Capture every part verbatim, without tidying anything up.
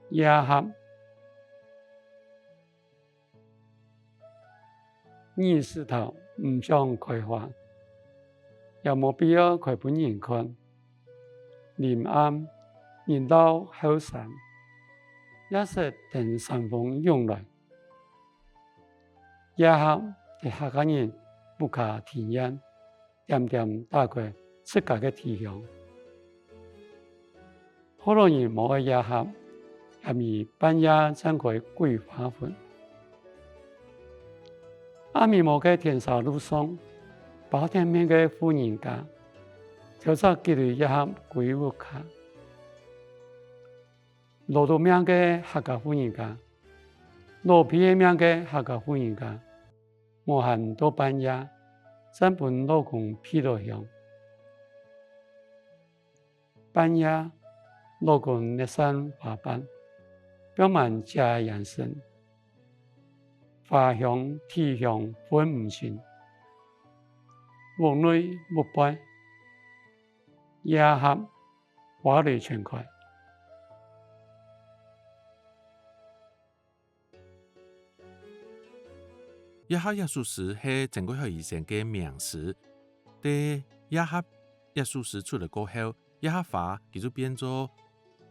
夜合。日時頭毋想開花，也無必要開分人看。臨暗，日落後山，夜色跈山風湧來。夜合係客家人屋下庭院， 恬恬打開自家个地方。好多人無愛夜合，暗暝半夜正開桂花粉。暗暝無个田舍路上，包店面个婦人家，偷偷趷對夜合歸屋下。老到命个客家婦人家，老皮仔命个客家婦人家， 無閒到半夜，正分老公鼻落香。半夜，老公捏散花瓣，放滿姐个煙身，花香、體香分毋清，屋內屋背，夜合花蕊全開。 夜合這首詩係曾貴海醫生个名詩。在夜合這首詩出來過後，夜合花佢就變做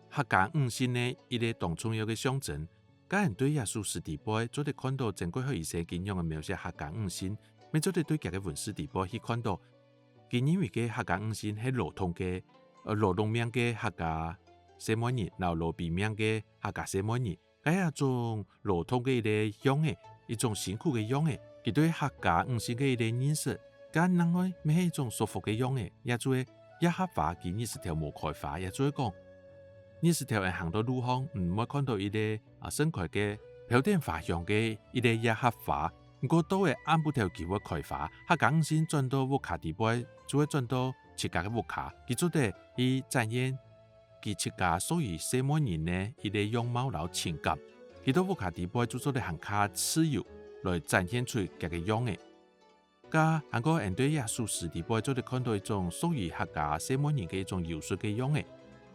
客家女性个一個當重要个象徵。該𠊎對這首詩裡背，做得看到曾貴海醫生佢仰仔描寫客家女性，乜做得對佢个文字裡背去看到，佢認為个客家女性係勞動个，呃，勞動命个客家細妹人，摎老皮命个客家細妹人。 該一種勞動个一個樣仔，一種辛苦个樣仔，佢對客家女性个一個認識，該另外乜係一種束縛个樣仔，也就係夜合花佢日時頭無開花，也就係講，日時頭𠊎行到路項，毋會看到一個，啊，盛開个、飄等花香个一個夜合花。毋過到了暗晡頭佢會開花，客家女性轉到屋下裡背，就會轉到自家个屋下，佢做得去展現 佢自家屬於細妹人个一個樣貌摎情感。佢到屋下裡背就做得還較自由來展現出佢个樣仔。該還過𠊎對這首詩裡背做得看到一種屬於客家細妹人个一種優秀个樣仔。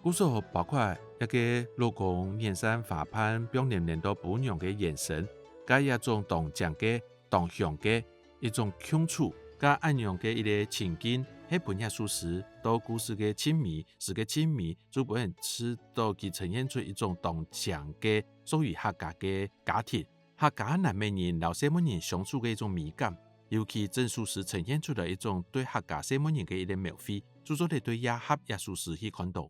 故所包括這個老公拈散花瓣放黏黏到餔娘个煙身，該一種當靚个、當香个一種共處，該恁樣个一個情景，係分這首詩到故事个盡尾， 詩个盡尾，就分人試著佢呈現出一種當靚个屬於客家个家庭，客家男仔人摎細妹人相處个一種美感，尤其整首詩呈現出來一種對客家細妹人个一個描繪，就做得對夜合這首詩去看到。